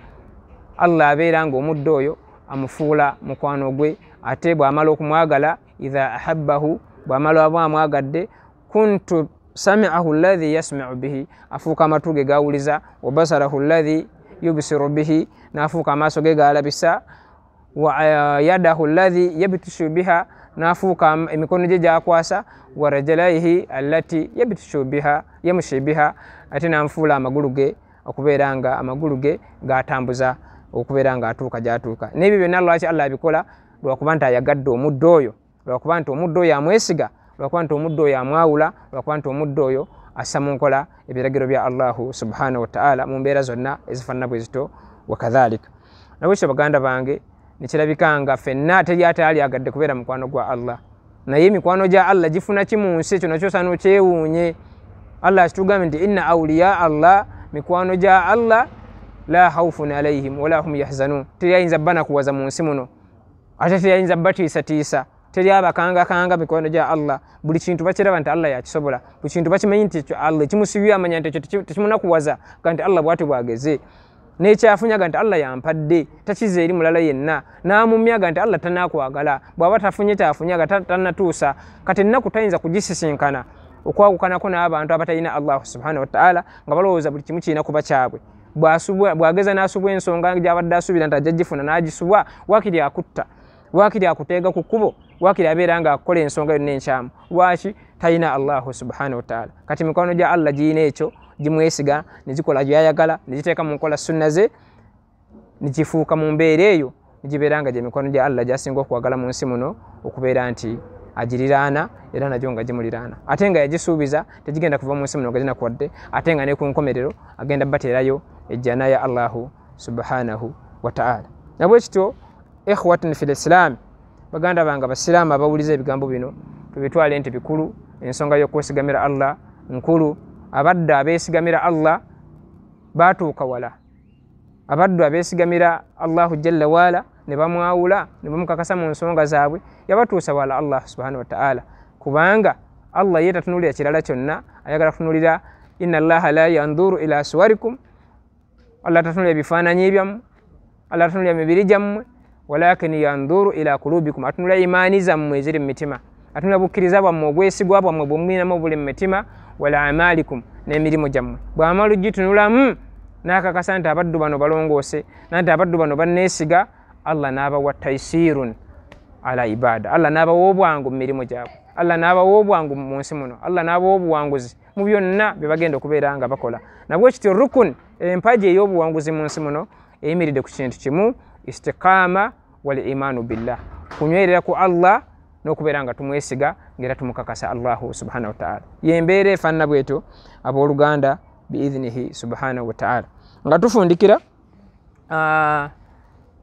Allah abeera ng'omuddu oyo amufuula mukwano gwe. Ate bw'amala okumwagala, idha ahabbahu, bw'amala aba amwagadde, kuntu sami'ahu alladhi yasma'u bihi, afuuka amatu ge gawuliza, wa basarahu alladhi yubsiru bihi, n'afuuka amaaso ge galabisa, wa yadahu alladhi yabtishu biha, n'afuuka emikono gye gy'akwasa, wa rajulaihi allati yabtishu biha, yamshi biha, ate n'amufuula amagulu ge okubeera nga amagulu ge gatambuza okubeera nga atuuka gy'atuuka. N'ebyo byonna lwaki Allah abikola? Lwakuba nti ayagadde omuddu oyo, lwakuba nti omuddu oyo amwesiga, lwakuba nti omuddu oyo amwawula, lwakuba nti omuddu oyo assa mu nkola ebiragiro bya Allahu subhanahu wa ta'ala mu mbeera zonna ezifaanana bwe zito wakadhalika. Nabwekyo baganda bange, nekirabika nga ffenna teri ataali agadde kubeera mukwano gwa Allah, naye emikwano gya Allah gifuna ki mu nsi? Ekyo nakyo osaana okyewuunye. Allah akitugambye nti inna awliya Allah, mikwano gya Allah, la khawfun alayhim wala hum yahzanun, teri ayinza banakuwaza mu nsi muno, ate teri ayinza batiisatiisa, teri abakangakanga mikwano gya Allah. Buli kintu bakiraba nti Allah yakisobola, buli kintu bakimanyi nti ekyo Allah ekimusibye, amanya nti ekyo tekimunakuwaza, ga nti Allah bw'atyo bw'ageze, n'ekyafunyaga nti Allah yampadde, takiza eri mulala yenna, n'amumyaga nti Allah tanaakwagala, bw'aba tafunye kyafunyaga tannatuusa. Kati ennaku tayinza kugisisinkana okwawukanako n'abantu abatalina Allah subhanahu wa ta'ala, nga balowooza buli kimu kirina kuba kyabwe. Bw'ageza n'asubwa ensonga gy'abadde asuubira nti ajja gifuna n'agisubwa, waakiri akutta, waakiri akuteega ku kkubo, waakiri abeera ng'akukola ensonga yonna enkyamu. Lwaki? Talina Allahu subhanahu wa ta'ala. Kati mikwano gya Allah girina ekyo, gimwesiga, ne gikola by'ayagala, ne giteeka mu nkola sunna ze, ne gifuuka mu mbeera eyo, ne gibeera nga gye mikwano gya Allah gy'asinga okwagala mu nsi muno, okubeera nti agiriraana era nagyo nga gimuliraana, ate nga yagisuubiza tegigenda kuva mu nsi muno nga ginakuwadde, ate nga ne ku nkomerero agenda bateerayo ejjana ya Allahu subhanahu wa ta'ala. Nabwe kityo ikhwatun fil islam, baganda bange abasiraamu abawuliza ebigambo bino, tubitwale nti bikulu. Ensonga y'okwesigamira Allah nkulu. Abaddu abeesigamira Allah baatuuka wala, abaddu abeesigamira Allahu jalla waala ne bamwawula ne bamukakasa mu nsonga zaabwe, yabatuusa wala Allah subhanahu wa ta'ala. Kubanga Allah ye tatunulira kirala kyonna, ayagala kutunulira inna Allaha la yanduru ila suwarikum, Allah tatunulira ebifaananyi byammwe, Allah tatunulira mibiri gyammwe, walakin yanduru ila kulubikum, atunulira imaani zammwe eziri mu mitima, atunulira bukkiriza bwammwe, obwesigwa bwammwe bwemwinamu obuli mu mitima, wala amalikum, n'emirimu gyammwe. Bw'amala ogitunulamu n'akakasa nti abaddu bano balongoose, nanti abaddu bano banneesiga, Allah n'abawa taisirun ala ibada, Allah n'abawa obwangu mu mirimu gyabwe, Allah n'abawa obwangu mu nsi muno, Allah n'abawa obuwanguzi mu byonna bye bagenda okubeera nga bakola. Nabwe kityo rukun, empagi ey'obuwanguzi mu nsi muno eyimiridde ku kintu kimu, istiqama wal imanu billah, kunywerera ku Allah n'okubeera nga tumwesiga ng'era tumukakasa Allahu subhanahu wa ta'ala. Y'embeera efaanana bwetyo abooluganda biidhinihi subhanahu wa ta'ala. Nga tufundikira,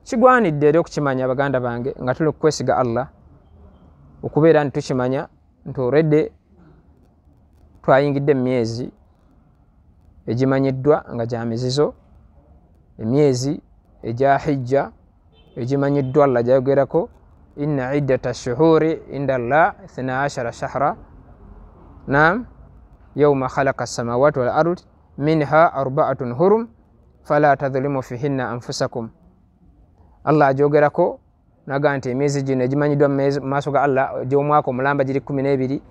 kigwanidde era okukimanya baganda bange nga tuli kukwesiga Allah, okubeera nti tukimanya nti already twayingidde mu myezi egimanyiddwa nga gya mizizo, emyezi egya hijja egimanyiddwa Allah gyayogerako, inna iddata shuhuri inda Allah 12 shahra, naam, yawma khalaqa samawati wal ard minha arba'atun hurum fala tadhlimu fihinna anfusakum. Allah ajogerako naga nti emyezi gino egimanyiddwa mu maaso ga Allah gy'omwaka omulamba giri 12,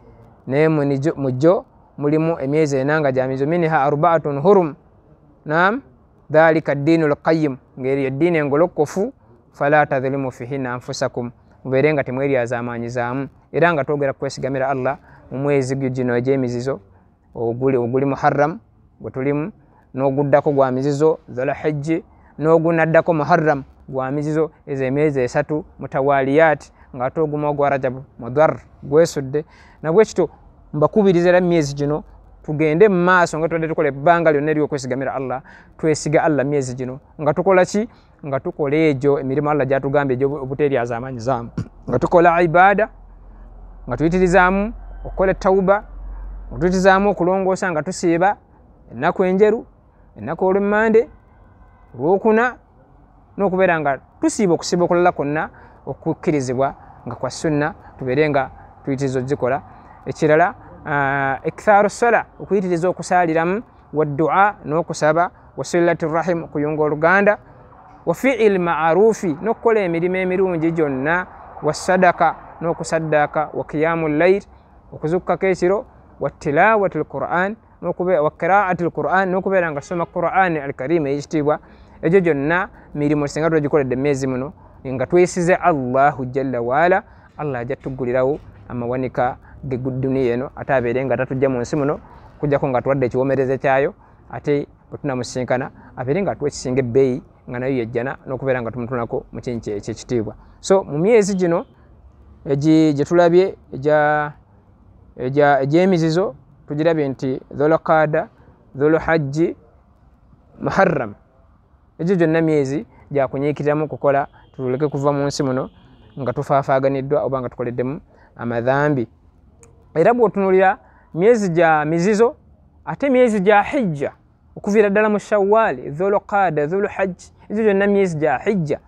naye mu gyo mulimu emyezi ena nga gya mizizo, minha arba'atun hurum, naam, dhalika ddinu lqayyim, ng'eriyo eddiini engolokofu, fala tadhlimu fihinna anfusakum, mubeere nga temweryazaamaanyizaamu. Era nga twogera kwesigamira Allah mu mwezi gino egy'emizizo, oguli Muharram gwe tulimu, n'oguddako gwa mizizo Dhulhijja, n'ogunaddako Muharram gwa mizizo, ezo emyezi esatu mutawaliyat, ng'ate ogumu ogwa Rajab Mudhar gwesudde. Nabwe kityo mbakubiriza era myezi gino tugende mu maaso nga tubadde tukola ebbanga lyonna ery'okwesigamira Allah, twesiga Allah myezi gino nga tukola ki? Nga tukola egyo emirimu Allah gy'atugambye egy'obuteeryazaamaanyizaamu, nga tukola ibada, nga tuyitirizaamu okukola tawuba, nga tuyitirizaamu okulongoosa, nga tusiiba ennaku enjeru, ennaku olw'emmande, olwokuna, n'okubeera nga tusiiba okusiiba okulala kwonna okukkirizibwa nga kwa sunna, tubeere nga tuyitiriza okuzikola. Ekirala, ikthaaru sala, okuyitiriza okusaaliramu, waddua, n'okusaba, wasilati rahim, okuyunga oluganda, wa fi'il ma'arufi, n'okukola emirimu emirungi gyonna, wasadaka, n'okusaddaaka, wa qiyaamu layl, okuzukkako ekiro, wa tilawati lquran, wa qiraati lquran, n'okubeera nga tusoma Quran alkarim ey'ekitiibwa. Egyo gyonna mirimu singa twagikoledde emyezi muno nga twesize Allahu jalla waala, Allah ajja tuggulirawo amawanika g'edduniya eno, ate abeere nga tatujja mu nsi muno okujjako nga tuwadde ekiwomereze kyayo, ate bwe tunamusinkana abeere nga atuwa ekisinga ebbeeyi nga nayo yejjana, n'okubeera nga tumutunako mu kintu ekyekitiibwa. So mu myezi gino gye tulabye egy'emizizo, tugirabye nti Dhulqaada, Dhulhajji, Muharram, egyo gyonna myezi gyakunyiikiriramu kukola, tuleke kuva mu nsi muno nga tufaafaaganiddwa oba nga tukoleddemu amadhambi. Era bw'otunuulira myezi gya mizizo, ate myezi gya hijja, okuviira ddala mu Shawwali, Dhulqaada, Dhulhajji, egyo gyonna myezi gya hijja.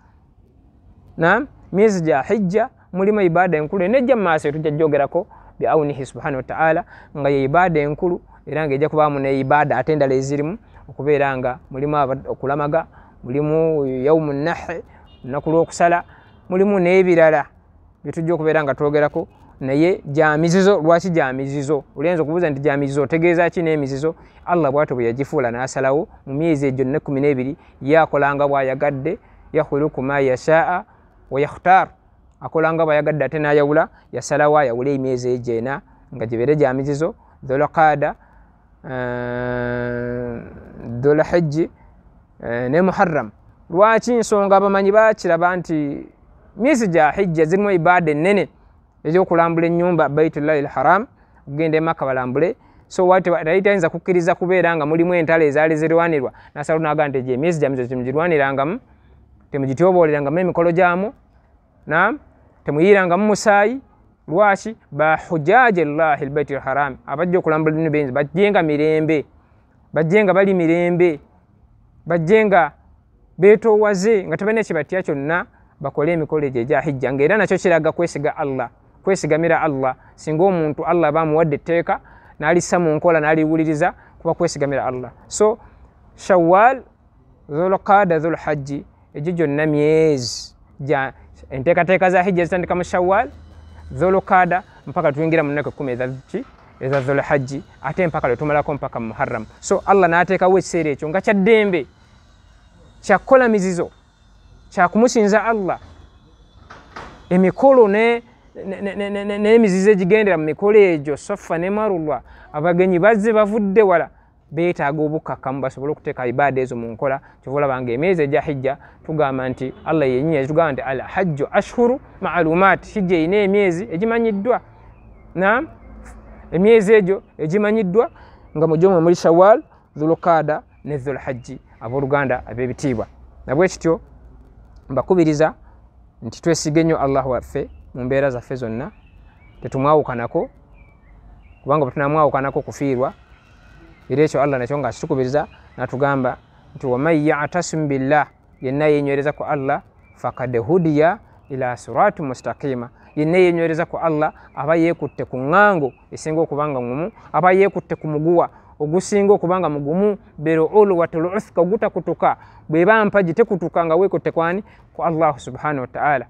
Naam, myezi gya hijja mulimu ibaada enkulu enejja mu maaso tujja gyogerako biaunihi subhanahu wa ta'ala, nga ye ibaada enkulu era ng'ejja kubaamu ne ibaada ate endala ezirimu, okubeera nga mulimu okulamaga, mulimu yaumu nahi, olunaku lw'okusala, mulimu n'ebirala bye tujja okubeera nga twogerako. Naye gya mizizo. Lwaki gya mizizo? Oluyinza okubuuza nti gya mizizo otegeeza ki n'emizizo? Allah bw'atyo bwe yagifuula n'asalawo mu myezi egyo gyonna 12, ye akolanga bw'ayagadde, yakhluqu ma yashaa wa yakhtar, akolanga bw'ayagadde ate n'ayawula. Yasalawo ayawule emyezi egyo ena nga gibeere gya mizizo, Dhulqaada, Dhulhijji ne Muharram. Lwaki? Nsonga abamanyi bakiraba nti myezi gya hijja zirimu ibaada ennene ez'okulambula ennyumba Baitullahi lharam, okugenda e Makka balambule. So yali tayinza kukkiriza kubeera nga mulimu entalo ezaali zirwanirwa, n'asalawo n'agamba nti egyo emyezi gya mizizo temugirwanirangamu, temugityoboolerangamu emikolo gyamu, naam, temuyiirangamu musaayi. Lwaki? Bahujaji llahi lbaiti lharam, abajja okulambula ennyumba eyinza bajje nga mirembe, bajje nga bali mirembe, bajje nga beetoowaze, nga tebalina kye batya kyonna, bakole emikolo egyo egya hijja, ng'era nakyo kiraga kwesiga Allah. Kwesigamira Allah, singa omuntu Allah aba amuwadde etteeka n'alissa mu nkola n'aliwuliriza, kuba kwesigamira Allah. So Shawwal, Dhulqaada, Dhulhajji, egyo gyonna myezi enteekateeka za hijja zitandika mu Shawwal, Dhulqaada mpaka tuyingira mu nnaku 10 eza Dhulhajji, ate mpaka lwe tumalako mpaka mu Muharram. So Allah n'ateekawo ekiseera ekyo nga kya ddembe, kyakukola mizizo, kyakumusinza Allah. Emikolo n'emizizo egigendera mu mikolo egyo, Safa ne Marwa, abagenyi bazze bavudde wala, beetaaga obukkakkamu basobole okuteeka ibaada ezo mu nkola. Kyova olaba nga emyezi egya hijja tugamba nti Allah yennyini yatugamba nti al-hajju ashhuru ma'lumaat, hijja erina emyezi egimanyiddwa. Naam, emyezi egyo egimanyiddwa nga mu gyo mwe muli Shawwal, Dhulqaada ne Dhulhajji. Abooluganda ab'ebitiibwa, nabwe kityo mbakubiriza nti twesige nnyo Allah waffe mu mbeera zaffe zonna, tetumwawukanako, kubanga bwe tunamwawukanako kufiirwa. Era ekyo Allah nakyo nga kitukubiriza n'atugamba nti waman ya'tasim billah, yenna yenywereza ku Allah, fakad hudiya ila sirati mustaqima, yenna yenywereza ku Allah aba yeekutte ku ŋŋango esinga okuba nga ŋŋumu, aba yeekutte ku muguwa ogusinga okuba nga mugumu, bero ulwatul uthqa, ogutakutuka, bw'eba mpagi tekutuka nga weekutte kwani? Ku Allah subhanahu wa ta'ala.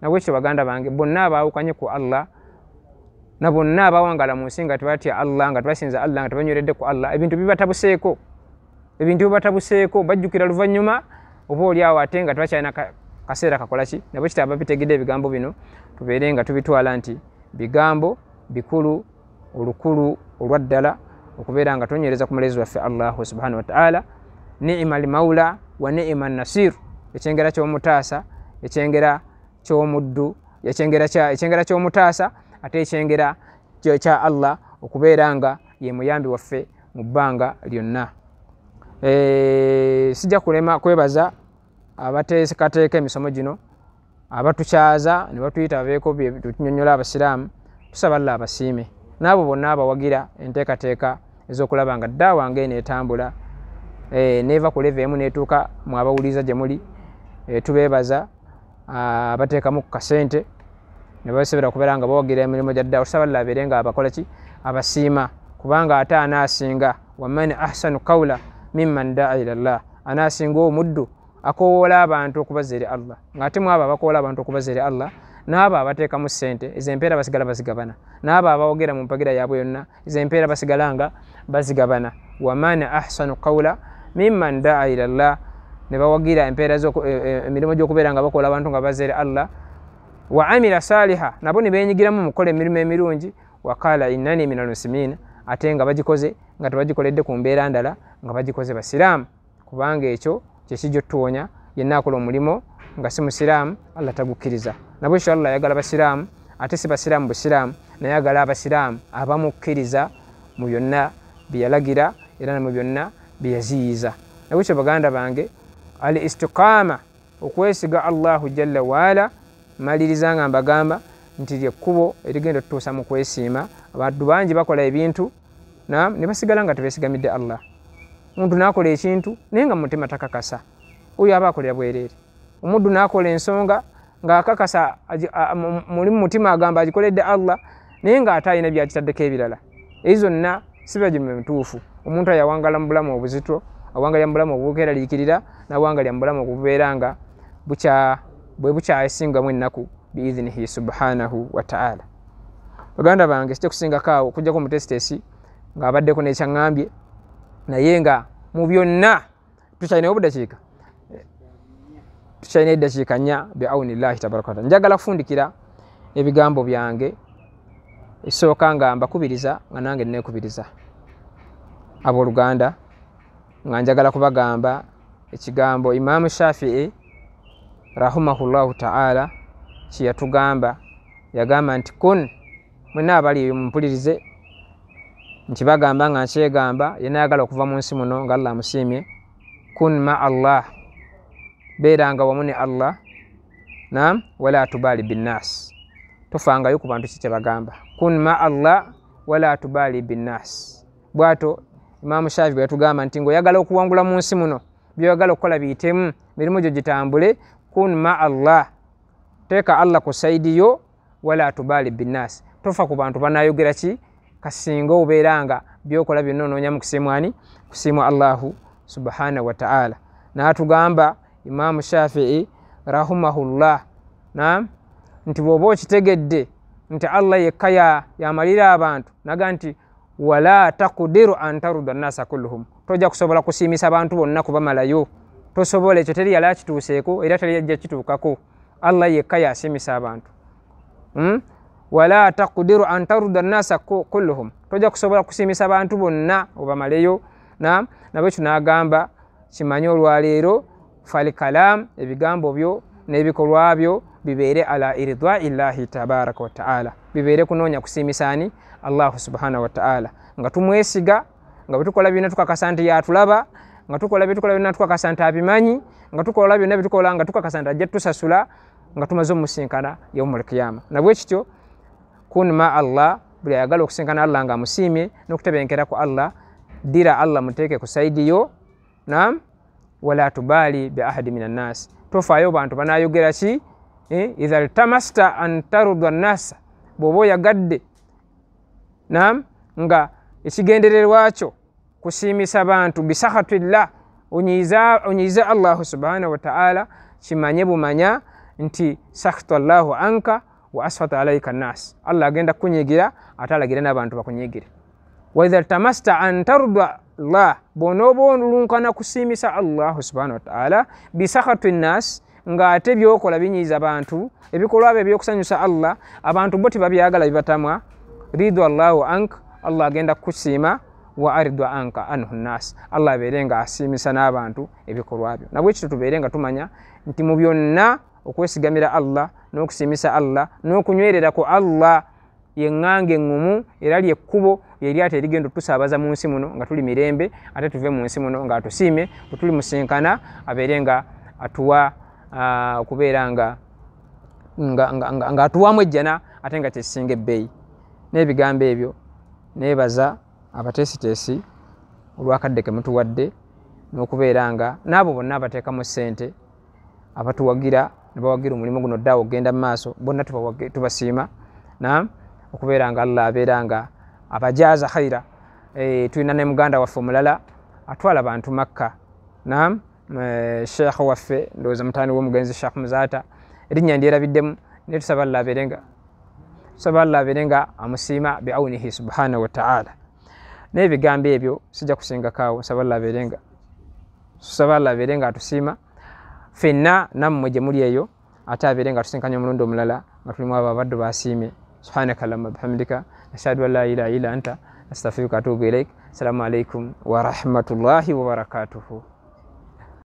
Nabwekityo baganda bange, bonna abaawukanye ku Allah na bonna abawangala mu nsi nga tebatya Allah, nga tebasinza Allah, nga tebanyweredde ku Allah, ebintu bibatabuseeko, ebintu bibatabuseeko, bajjukira luvannyuma oba oli awo ate nga tebakyalina kaseera kakola ki. Nabwekityo ababitegedde ebigambo bino tubeere nga tubitwala nti bigambo bikulu, olukulu olwa ddala, okubeera nga tonywereza ku mulezi waffe Allah subhanahu wa ta'ala. Ni'ma al-maula wa ni'ma an-nasir, ekyengera ky'omutaasa, ekyengera ky'omuddu, ekyengera ky'omutaasa, ate ekyengera kya Allah okubeera nga ye muyambi waffe mu bbanga lyonna. Sijja kulema kwebaza abateekateeka emisomo gino, abatukyaza ne batuyita babeeko bye tunyonnyola abasiraamu. Tusaba Allah abasiime, n'abo bonna abawagira enteekateeka ez'okulaba nga ddaawa ng'eno etambula, neeva ku level emu n'etuuka mu abawuliriza gye muli. Tubeebaza abateekamu ku kasente ne basobola okubeera nga bawagira emirimu gya ddaawa. Tusaba Allah abeere nga abakola ki? Abasiima, kubanga ate anaasinga, waman ahsanu qawla mimman daa ila Allah, anaasinga omuddu akowoola abantu okubazza eri Allah. Ng'ate mu abo abakowoola abantu okubazza eri Allah, n'abo abateekamu ssente, ezo empeera basigala bazigabana, n'abo abawogera mu mpagira yaabwe yonna, ezo empeera basigala nga bazigabana. Waman ahsanu qawla mimman daa ila Allah, ne bawagira empeera emirimu gy'okubeera nga bakola abantu nga bazza eri Allah. Wa amila saliha, nabo ne beenyigiramu mu kukola emirimu emirungi. Wa qala innani minal muslimin, ate nga bagikoze nga tebagikoledde ku mbeera ndala, nga bagikoze basiraamu, kubanga ekyo kyekijja otuwonya. Yenna akola omulimu nga si musiraamu Allah tagukkiriza. Nabwekityo Allah ayagala basiraamu, ate si basiraamu busiraamu, naye ayagala abasiraamu abamukkiriza mu byonna bye yalagira era ne mu byonna bye yaziyiza. Nabwekityo baganda bange, al istiqaama, okwesiga Allahu jalla waala, maliriza nga mbagamba nti lyekkubo erigenda otutuusa mu kwesiima. Abantu bangi bakola ebintu ne basigala nga tebeesigamidde Allah. Omuntu n'akola ekintu naye nga mu mutima takakasa, oyo aba akolera bwereere. Omuddu n'akola ensonga ng'akakasa muli mu mutima agamba agikoledde Allah, naye ng'ate alina byakitaddeko ebirala. Ezo zonna si bagime mituufu. Omuntu ayawangala mu bulamu obuzito, awangalira mu bulamu obweraliikirira, n'awangalira mu bulamu obubeera nga bwe bukyasingamu ennaku biidhinihi subhanahu wa ta'ala. Baganda bange, sijja kusingako awo okuggyako omutesiteesi ng'abaddeko n'ekyaŋŋambye, naye nga mu byonna tukyalinayo obudakiika, tukyalina eddakiika 4 biaunillahi tabaraka wataala. Njagala kufundikira ebigambo byange esooka nga mbakubiriza nga nange neekubiriza abooluganda, nga njagala kubagamba ekigambo Imaamu Shafii rahimahullahu ta'ala kye yatugamba. Yagamba nti kun, mwenna abali eyo mumpulirize, nkibagamba nga nkyegamba, yenna ayagala okuva mu nsi muno nga Allah amusiimye, kun ma Allah, beeranga wamu ne Allah, naam, wala tubali binnas, tofangayo ku bantu ki kye bagamba. Kun ma Allah wala tubali binnas. Bw'atyo Imaamu Shafii bwe yatugamba nti ng'oyagala okuwangula mu nsi muno, by'oyagala okukola biyitemu, emirimu gyo gitambule, kun ma Allah, teeka Allah ku sayidi yo, Wala tubali binnas, tofa ku bantu banayogera ki, kasinga obeera nga byokola byonna onoonyamu kusiimwa ani? Kusiimwa Allahu subhanahu wa ta'ala. N'atugamba Imaamu Shafii rahimahullah, naam, nti bw'oba okitegedde nti Allah yekka yamalira abantu, naga nti wala takudiru an taruda nnasa kulluhum, tojja kusobola kusiimisa bantu bonna kubamalayo, tosobola, ekyo teri yali akituuseeko era teri yajja kituukako. Allah yekka yasiimisa abantu. Wala takudiru an taruda nnasa kulluhum, tojja kusobola kusiimisa bantu bonna obamaleyo. Naam, nabwekyo n'agamba kimanye olwaleero falikalam, ebigambo byo n'ebikolwa byo bibeere ala iridwa illahi tabaraka wataala, bibeere kunoonya kusiimisa ani? Allahu subhanahu wataala, nga tumwesiga, nga bwe tukola byonna tukakasa nti yatulaba, nga tukola bye tukola byonna tukakasa nti abimanyi, nga tukola byonna bye tukola nga tukakasa nti ajja tusasula nga tumaze omusinkana yaumul kiyama. Nabwe kityo kun ma Allah, buli ayagala okusinkana Allah nga amusiimye n'okutebenkera ku Allah, dira Allah muteeke ku saidi yo. Naam, wala tubali bi ahadi minan nas, tofaayo bantu banayogera ki. Idha ltamasta an tarudwa nnasa, bw'oba oyagadde, naam, nga ekigendererwa kyo kusiimisa bantu, bisakhatillah, onyiize Allahu subhanahu wa ta'ala, kimanye bumanya nti sakhata Allahu anka wa asfata alaika nnas, Allah agenda kukunyigira ate alagire n'abantu bakunyigire. Wa idha ltamasta an tarudwa llah, bw'onooba olunkana kusiimisa Allahu subhanahu wa ta'ala bisakhati nnas, ng'ate byokola binyiiza bantu, ebikolwa byo ebyokusanyusa Allah abantu bo tebabyagala, bibatamwa, ridwa Allahu anka, Allah agenda kukusiima, wa aridwa anka anhu nnas, Allah abeere nga asiimisa n'abantu ebikolwa byo. Nabwekityo tubeere nga tumanya nti mu byonna okwesigamira Allah n'okusiimisa Allah n'okunywerera ku Allah yeŋŋanga eŋŋumu, era lyekkubo lyeryato erigenda otusaabaza mu nsi muno nga tuli mirembe, ate tuve mu nsi muno nga atusiime, bwe tuli musinkana abeere nga atuwa okubeera nga atuwamu ejjana ate nga kyekisinga ebbeeyi. N'ebigambo ebyo neebaza abateesiteesi olwakadde ke mutuwadde n'okubeera nga n'abo bonna abateekamu ssente abatuwagira ne bawagira omulimu guno ddaawo okugenda mu maaso, bonna tubasiima. Naam, okubeera nga Allah abeera nga abajaaza khaira. Tulina ne muganda waffe omulala atwala bantu Makka, naam, sheekh waffe ndowooza mutaani w'omugenzi Sheikh Muzaata, erinnya ndyerabiddemu, naye tusaba Allah abeere nga amusiima biaunihi subhanahu wa ta'ala. N'ebigambo ebyo sijja kusingakaawo, nsaba Allah abeere nga atusiima ffenna nammwe gye muli eyo, ate abeere nga atusinkanya omulundi omulala nga tulimu abo abaddu basiime. Subhanaka allahumma bihamdika nashhadu an la ilaha illa anta astaghfiruka wa atubu ilaik. Assalamu alaikum wa rahmatullahi wa barakatuhu.